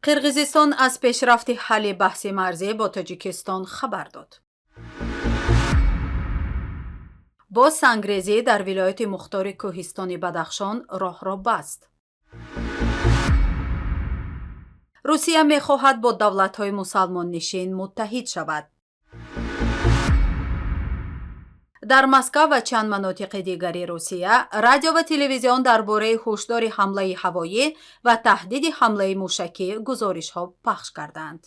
Қирғизистон аз пешрафти ҳалли баҳси марзӣ бо Тоҷикистон хабар дод. Боз сангрезӣ дар вилояти мухтори кӯҳистони Бадахшон роҳро баст. Русия мехоҳад бо давлатҳои мусалмоннишин муттаҳид шавад. Дар Москав ва чанд манотиқи дигари Русия радио ва телевизион дар бораи ҳушдори ҳамлаи ҳавоӣ ва таҳдиди ҳамлаи мушакӣ гузоришҳо пахш карданд.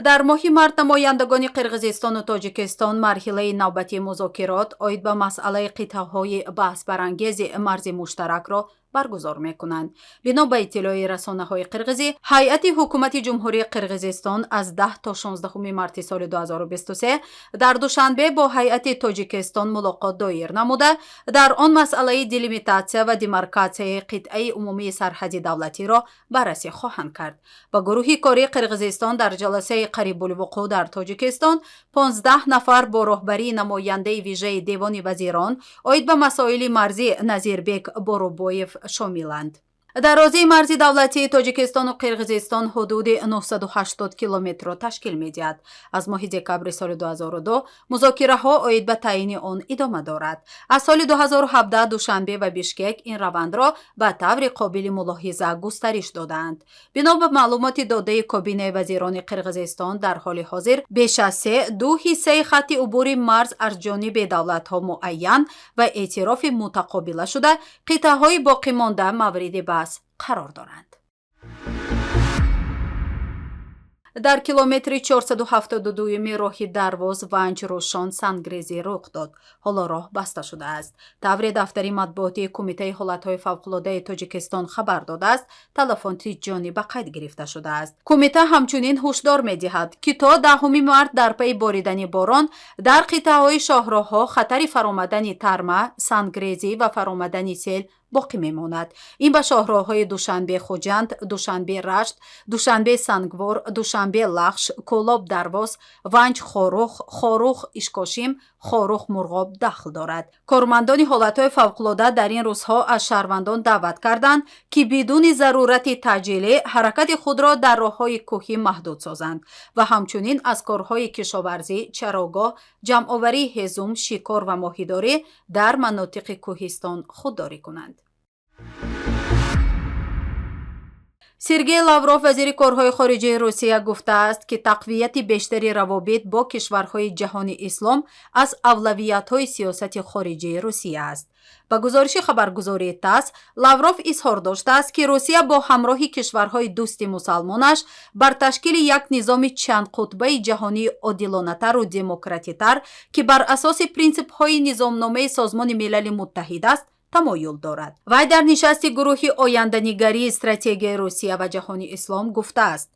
Дар моҳи март намояндагони Қирғизистону Тоҷикистон марҳилаи навбатии музокирот оид ба масъалаи қитъаҳои баҳсбарангези марзи муштаракро баргузор мекунанд. Бино ба иттилои расонаҳои қирғизӣ, ҳайати ҳукумати Ҷумҳурии Қирғизистон аз 10 то 16 марти соли 2023 дар Душанбе бо ҳайати Тоҷикистон мулоқот доир намуда, дар он масъалаи делимитатсия ва демаркатсияи қитъаи умумии сарҳади давлатиро баррасӣ хоҳанд кард. Ба гурӯҳи кории Қирғизистон дар ҷаласаи қарибулвуқӯъ дар Тоҷикистон 15 нафар бо роҳбарии намояндаи вижаи Девони вазирон оид ба масоили марзӣ Назирбек Боробоев шомиланд. Дарозии марзи давлатии Тоҷикистону Қирғизистон ҳудуди 980 километрро ташкил медиҳад. Аз моҳи декабри соли 2002 музокираҳо оид ба таъйини он идома дорад. Аз соли 2017 Душанбе ва Бишкек ин равандро ба таври қобили мулоҳиза густариш додаанд. Бино ба маълумоти додаи Кобинаи вазирони Қирғизистон, дар ҳоли ҳозир беш аз се ду ҳиссаи хатти убури марз аз ҷониби давлатҳо муайян ва эътирофи мутақобила шуда, қитъаҳои боқимонда мавриди баҳс қарор доранд. Дар километри 472-юми роҳи Дарвоз Ванҷ Рӯшон сангрезӣ рух дод. Ҳоло роҳ баста шудааст. Тавре дафтари матбуотии Кумитаи ҳолатҳои фавқулодаи Тоҷикистон хабар додааст, талафоти ҷонӣ ба қайд гирифта шудааст. Кумита ҳамчунин ҳушдор медиҳад, ки то 10 март дар пайи боридани борон дар қитъаҳои шоҳроҳҳо хатари фаромадани тарма, сангрезӣ ва фаромадани сел боқӣ мемонад. Ин ба шоҳроҳҳои Душанбе Хуҷанд, Душанбе Рашт, Душанбе Сангвор, Душанбе Лахш, Кӯлоб Дарвоз, Ванҷ Хоруғ, Хоруғ Ишкошим, Хоруғ Мурғоб дахл дорад. Кормандони ҳолатҳои фавқулода дар ин рӯзҳо аз шаҳрвандон даъват карданд, ки бидуни зарурати таъҷилӣ ҳаракати худро дар роҳҳои кӯҳӣ маҳдуд созанд ва ҳамчунин аз корҳои кишоварзӣ, чарогоҳ, ҷамъоварии ҳезум, шикор ва моҳидорӣ дар манотиқи кӯҳистон худдорӣ кунанд. Сергей Лавров, вазири корҳои хориҷаи Русия, гуфтааст, ки тақвияти бештари равобит бо кишварҳои ҷаҳони ислом аз авлавиятҳои сиёсати хориҷии Русия аст. Ба гузориши хабаргузории ТАСС, Лавров изҳор доштааст, ки Русия бо ҳамроҳи кишварҳои дӯсти мусалмонаш бар ташкили як низоми чандқутбаи ҷаҳонии одилонатару демократитар, ки бар асоси принсипҳои низомномаи Созмони Милали Муттаҳид аст, тамоюл дорад. Вай дар нишасти гурӯҳи оянданигарии стратегияи Русия ва ҷаҳони ислом гуфтааст: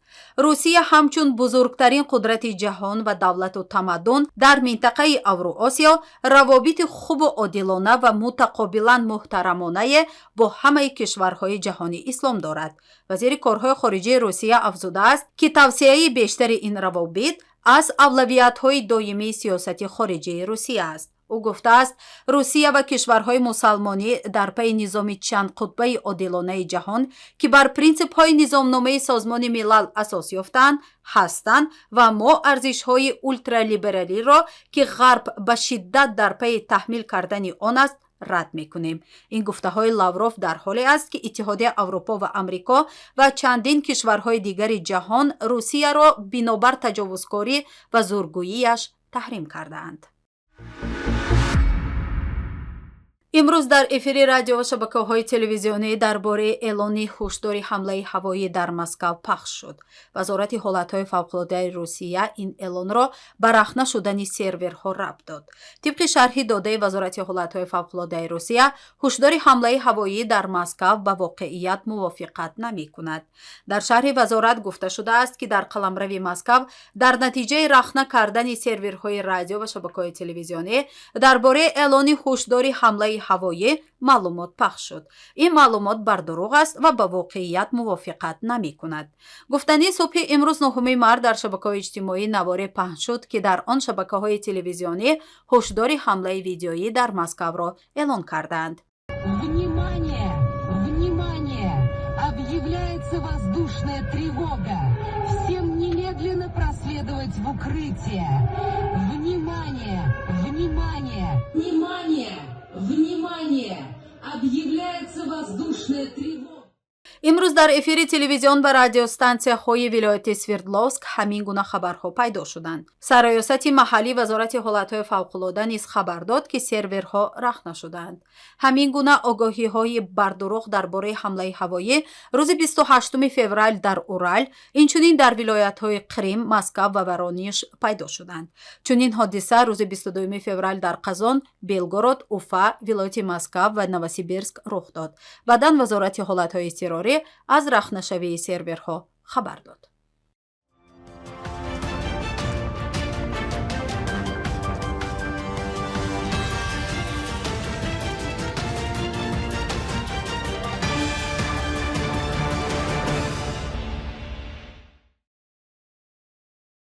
Русия ҳамчун бузургтарин қудрати ҷаҳон ва давлату тамаддун дар минтақаи Авруосиё равобити хубу одилона ва мутақобилан муҳтарамонае бо ҳамаи кишварҳои ҷаҳони ислом дорад. Вазири корҳои хориҷии Русия афзудааст, ки тавсеаи бештари ин равобит аз авлавиятҳои доимии сиёсати хориҷии Русия аст. Ӯ гуфтааст, Русия ва кишварҳои мусалмонӣ дар пайи низоми чандқутбаи одилонаи ҷаҳон, ки бар принсипҳои низомномаи Созмони Милал асос ёфтаанд, ҳастанд ва мо арзишҳои ултралибералиро, ки Ғарб ба шиддат дар пайи таҳмил кардани он аст, рад мекунем. Ин гуфтаҳои Лавров дар ҳоле аст, ки Иттиҳодияи Аврупо ва Амрико ва чандин кишварҳои дигари ҷаҳон Русияро бинобар таҷовузкорӣ ва зургӯияш таҳрим кардаанд. Имрӯз дар эфири радио ва шабакаҳои телевизионӣ дар бораи эълони ҳушдори ҳамлаи ҳавоӣ дар Москав пахш шуд. Вазорати ҳолатҳои фавқулодаи Русия ин эълонро ба рахна шудани серверҳо рабт дод. Тибқи шарҳи додаи Вазорати ҳолатҳои фавқулодаи Русия, ҳушдори ҳамлаи ҳавоӣ дар Москав ба воқеият мувофиқат намекунад. Дар шарҳи вазорат гуфта шудааст, ки дар қаламрави Москав дар натиҷаи рахна кардани серверҳои радио ва шабакаҳои телевизионӣ дар бораи эълони ҳушдори ҳамлаи ҳавоӣ маълумот пахш шуд. Ин маълумот бардурӯғ аст ва ба воқеият мувофиқат намекунад. Гуфтанӣ, субҳи имрӯз, 9 март, дар шабакаҳои иҷтимоӣ наворе паҳн шуд, ки дар он шабакаҳои телевизионӣ ҳушдори ҳамлаи видеоӣ дар Москавро эълон кардаанд. Внимание! Внимание! Объявляется воздушная тревога. Всем немедленно проследовать в укрытие. Внимание! Внимание! Внимание! Внимание! Объявляется воздушная тревога. Имрӯз дар эфири телевизион ва радиостансияҳои вилояти Свердловск ҳамин гуна хабарҳо пайдо шуданд. Сарраёсати маҳаллии Вазорати ҳолатҳои фавқулода низ хабар дод, ки серверҳо рахна шудаанд. Ҳамин гуна огоҳиҳои бардурӯғ дар бораи ҳамлаи ҳавоӣ рӯзи 28 феврал дар Урал, инчунин дар вилоятҳои Қрим, Москав ва Воронеж пайдо шуданд. Чунин ҳодиса рӯзи 22 феврал дар Қазон, Белгород, Уфа, вилояти Москав ва Новосибирск рух дод. Баъдан Вазорати ҳолатҳои изтирорӣ аз рахнашавии серверҳо хабар дод.